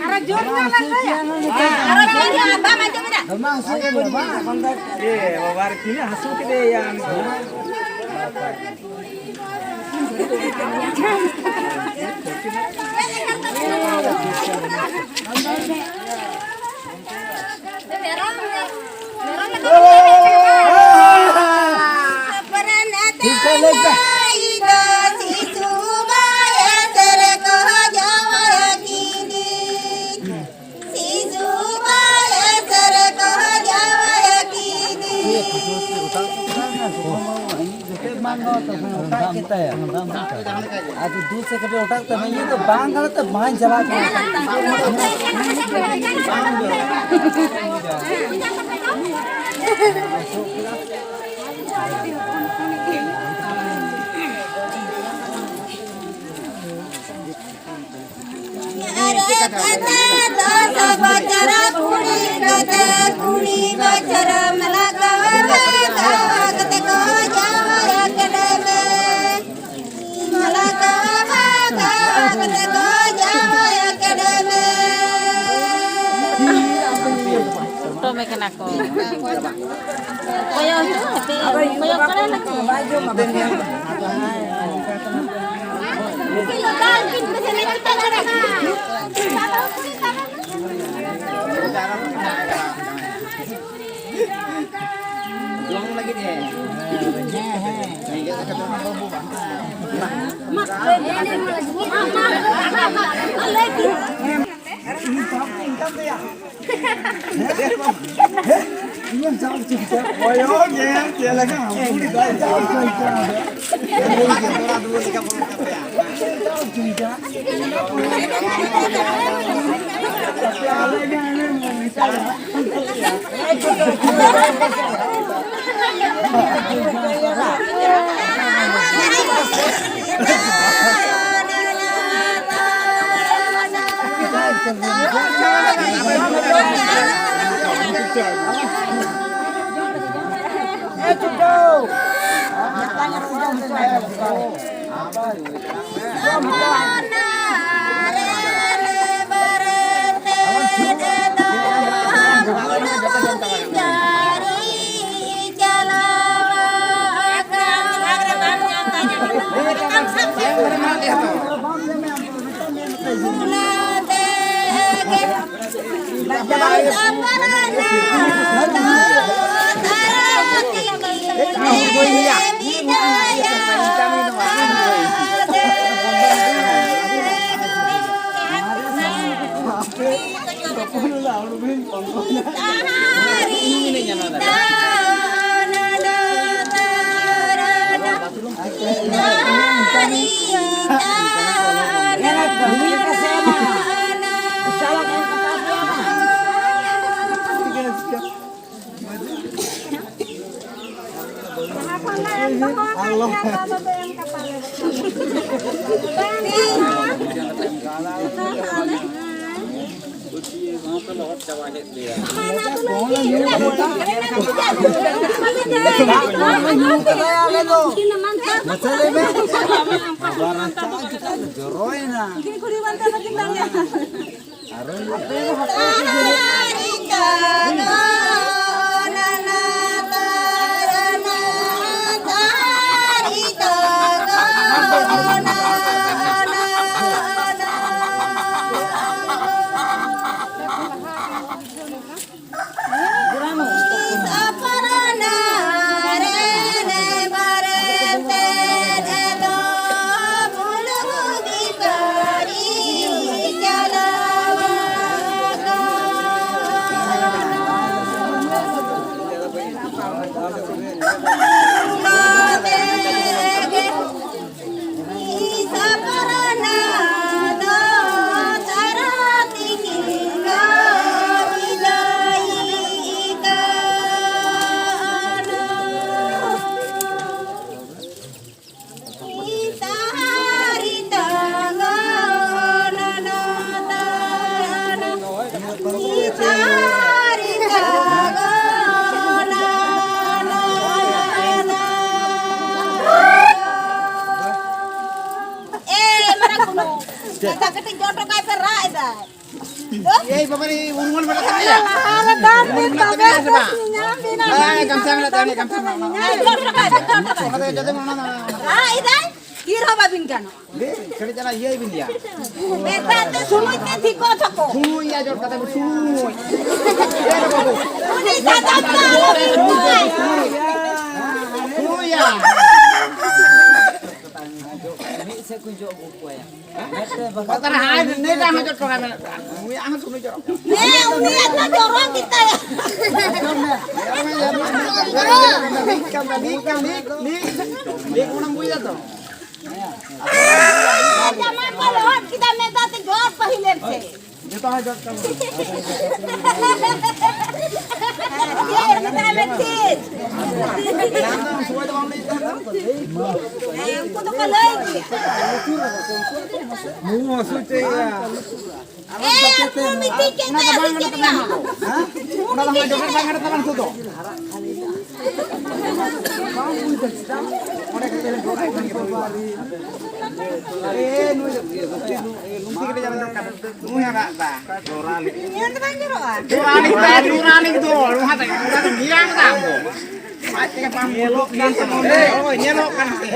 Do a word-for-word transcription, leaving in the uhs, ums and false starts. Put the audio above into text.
ᱟᱨᱚ ᱡᱳᱨ ᱧᱚᱜ ᱞᱟᱹᱭᱟ᱾ ᱟᱨᱚ ᱡᱳᱨ ᱧᱚᱜ, ᱵᱟᱢ ᱟᱸᱡᱚᱢ ᱮᱫᱟ? ᱫᱚᱢᱮ ᱦᱟᱹᱥᱩ ᱠᱮᱫᱮᱭᱟ ᱵᱟᱝ? ᱮ ᱵᱟᱵᱟ ᱨᱮ, ᱛᱤᱱᱟᱹᱜ ᱦᱟᱹᱥᱩ ᱠᱮᱫᱮᱭᱟ ᱩᱱᱤ ᱫᱚ᱾ ᱟᱫᱚ ᱫᱩ ᱥᱮ ᱠᱟᱹᱴᱤᱡ ᱚᱴᱟᱜ ᱛᱮ ᱤᱭᱟᱹ ᱫᱚ ᱵᱟᱝ ᱠᱟᱱᱟ ᱛᱚ, ᱵᱟᱝ ᱪᱟᱞᱟᱜ ᱠᱟᱱᱟ᱾ ᱟᱨᱮ ᱠᱟᱛᱮ ᱫᱚᱥ ᱵᱚᱪᱷᱚᱨ, ᱠᱩᱲᱤ ᱠᱟᱛᱮ ᱠᱩᱲᱤ ᱵᱚᱪᱷᱚᱨ, ᱢᱟᱞᱟ ᱠᱚ ᱵᱟᱸᱫᱷᱟᱣ ᱠᱟᱛᱮ ᱠᱚ ᱡᱟᱶᱟᱭ ᱠᱮᱫᱮ ᱢᱮ᱾ ᱢᱟᱞᱟ ᱠᱚ ᱵᱟᱸᱫᱷᱟᱣ ᱠᱟᱛᱮ ᱠᱚ ᱡᱟᱶᱟᱭ ᱠᱮᱫᱮ ᱢᱮ᱾ ᱯᱷᱳᱴᱳ ᱢᱮ ᱠᱟᱱᱟ ᱠᱚ᱾ ᱠᱚᱭᱚᱜ ᱦᱚᱪᱚ ᱦᱟᱯᱮ, ᱠᱚᱭᱚᱜ ᱠᱟᱱᱟ ᱱᱟᱠᱚ᱾ ᱡᱚᱢ ᱞᱟᱹᱜᱤᱫ ᱦᱮᱸ᱾ ᱤᱧᱮᱢ ᱥᱟᱵ ᱦᱚᱪᱚ ᱠᱮᱫᱟ᱾ ᱠᱚᱭᱚᱜ ᱧᱮᱞ ᱪᱮᱫ ᱞᱮᱠᱟ ᱦᱟᱢᱵᱩᱲ ᱫᱟᱭ᱾ ᱥᱟᱵ ᱦᱚᱪᱚ ᱠᱮᱫᱟ᱾ ᱡᱚᱨᱚᱭᱮᱱᱟ᱾ ᱮᱭ, ᱢᱟᱨᱟᱝ ᱠᱩᱱᱩ, ᱠᱟᱛᱷᱟ ᱠᱟᱹᱴᱤᱡ ᱡᱚᱴ ᱨᱚᱜᱟᱭ ᱯᱮ, ᱨᱟᱜ ᱮᱫᱟᱭ᱾ ᱮᱭ ᱵᱟᱵᱟ ᱨᱮ, ᱩᱱ ᱢᱚᱱ ᱵᱮᱴᱟ ᱛᱟᱦᱮᱸ ᱭᱟ᱾ ᱞᱟᱦᱟ ᱨᱮ ᱫᱟᱜ ᱩᱱ ᱢᱚᱱ ᱵᱮᱴᱟ ᱛᱟᱦᱮᱸ ᱭᱟ ᱥᱮ ᱵᱟᱝ? ᱧᱟᱢ ᱮᱱᱟ᱾ ᱦᱮᱸ, ᱜᱟᱢᱪᱷᱟ ᱢᱮᱱᱟᱜ ᱛᱟᱭᱟ, ᱜᱟᱢᱪᱷᱟ ᱢᱮᱱᱟᱜᱼᱟ, ᱚᱱᱟ᱾ ᱦᱮᱸ, ᱡᱚᱴ ᱨᱚᱜᱟᱭ ᱯᱮ, ᱡᱚᱴ ᱨᱚᱜᱟᱭ ᱯᱮ᱾ ᱚᱱᱟ ᱫᱚ ᱡᱚᱛᱚ ᱢᱮᱱᱟᱜᱼᱟ, ᱚᱱᱟ ᱫᱚ᱾ ᱨᱟᱜ ᱮᱫᱟᱭ᱾ ᱛᱤ ᱨᱮᱦᱚᱸ ᱵᱟᱵᱤᱱ ᱜᱟᱱᱚᱜᱼᱟ᱾ ᱫᱮ, ᱠᱟᱹᱴᱤᱡ ᱪᱟᱞᱟᱜ ᱤᱭᱟᱹᱭ ᱵᱤᱱ ᱭᱟ᱾ ᱢᱮᱫ ᱫᱟᱜ ᱛᱮ ᱥᱩᱱᱩᱡ ᱛᱮ ᱴᱷᱤᱠᱚᱜ ᱛᱟᱠᱚ᱾ ᱥᱩᱱᱩᱡ ᱭᱟ, ᱡᱚᱨ ᱠᱟᱛᱮ ᱵᱤᱱ ᱥᱩᱱᱩᱡ᱾ ᱮ ᱨᱮ ᱵᱟᱹᱵᱩ᱾ ᱩᱱᱤ ᱫᱟᱫᱟ ᱫᱚ ᱟᱞᱚᱵᱤᱱ ᱥᱩᱱᱩᱡ᱾ ᱥᱩᱱᱩᱡ ᱭᱟ᱾ ᱢᱤᱫ ᱥᱮᱫ ᱠᱷᱚᱱ ᱡᱚᱜ ᱟᱹᱜᱩ ᱠᱚᱣᱟᱭᱟ᱾ ᱚᱠᱟᱨᱮ ᱦᱟᱸᱜ ᱱᱮᱰᱟ ᱦᱚᱸ ᱡᱚᱛᱚ ᱜᱟᱱ ᱢᱮᱱᱟᱜ ᱠᱚᱣᱟ᱾ ᱩᱱᱤᱭᱟᱜ ᱦᱚᱸ ᱥᱩᱱᱩᱡ ᱡᱚᱨᱚᱜ ᱠᱟᱱᱟ᱾ ᱦᱮᱸ, ᱩᱱᱤᱭᱟᱜ ᱫᱚ ᱡᱚᱨᱚᱜ ᱜᱮᱛᱟᱭᱟ᱾ ᱞᱤᱠ ᱠᱟᱱ ᱛᱟᱭᱟ, ᱞᱤᱠ, ᱞᱤᱠ, ᱞᱤᱠ, ᱞᱤᱠ, ᱚᱱᱟᱢ ᱵᱩᱡᱟ ᱛᱚ? ᱡᱟᱢᱟ ᱠᱚ ᱞᱚᱦᱚᱫ ᱠᱮᱫᱟ, ᱢᱮᱫ ᱫᱟᱜ ᱛᱮ ᱡᱚᱨ ᱯᱟᱹᱦᱤᱞ ᱮᱱ ᱥᱮ᱾ ᱡᱚᱛᱚ ᱦᱚᱲ ᱡᱚᱛᱚ᱾ ᱤᱭᱟᱹ, ᱩᱱᱤ ᱫᱚ ᱟᱞᱮ ᱴᱷᱤᱠ᱾ ᱥᱚᱢᱚᱭ ᱫᱚ ᱵᱟᱢ ᱞᱟᱹᱭ ᱛᱟᱦᱮᱸ ᱫᱚ᱾ ᱦᱮᱸ, ᱩᱱᱠᱩ ᱫᱚᱠᱚ ᱞᱟᱹᱭ ᱜᱮᱭᱟ᱾ ᱢᱩ ᱦᱟᱹᱥᱩ ᱪᱮᱫ ᱭᱟ? ᱮ, ᱩᱱᱠᱩ ᱢᱤᱫᱴᱤᱡ ᱠᱮᱫ ᱚᱱᱟ ᱫᱚ ᱛᱟᱭᱟ, ᱵᱟᱝ ᱢᱤᱫᱴᱤᱡ ᱜᱟᱱᱚᱜ ᱛᱟᱵᱚᱱᱟ, ᱠᱮᱫ ᱦᱮᱸ? ᱛᱟᱭᱟ᱾ ᱚᱱᱟ ᱫᱚ ᱦᱟᱸᱜ ᱡᱚᱴᱮᱫ ᱵᱟᱝ ᱜᱟᱱᱚᱜ ᱛᱟᱵᱚᱱᱟ ᱱᱤᱛᱚᱜ ᱫᱚ᱾ ᱚᱸᱰᱮ ᱠᱟᱛᱮ ᱞᱮ ᱜᱚᱜ ᱟᱭ ᱠᱷᱟᱱ ᱜᱮ ᱵᱟᱵᱟ ᱨᱮ᱾ ᱮ, ᱱᱩᱭ ᱫᱚ, ᱞᱩᱝᱜᱤ ᱠᱟᱛᱮ ᱡᱟᱦᱟᱸ ᱫᱚᱨᱠᱟᱨ᱾ ᱱᱩᱭ ᱦᱟᱸᱜ ᱨᱟᱜ ᱫᱟ᱾ ᱧᱮᱞ ᱫᱚ ᱵᱟᱝ ᱡᱚᱨᱚᱜᱼᱟ᱾ ᱡᱚᱨᱟᱞᱤ ᱫᱚ, ᱡᱚᱨᱟᱞᱤ ᱫᱚ, ᱱᱚᱣᱟ ᱫᱚ, ᱱᱚᱣᱟ ᱫᱚ ᱧᱮᱞ ᱫᱟ ᱟᱢ ᱫᱚ᱾ ᱟᱡ ᱛᱮᱜᱮ ᱵᱟᱢ ᱧᱮᱞᱚᱜ ᱠᱟᱱ ᱛᱟᱢᱟ᱾ ᱦᱳᱭ, ᱧᱮᱞᱚᱜ ᱠᱟᱱ ᱛᱟᱢᱟ᱾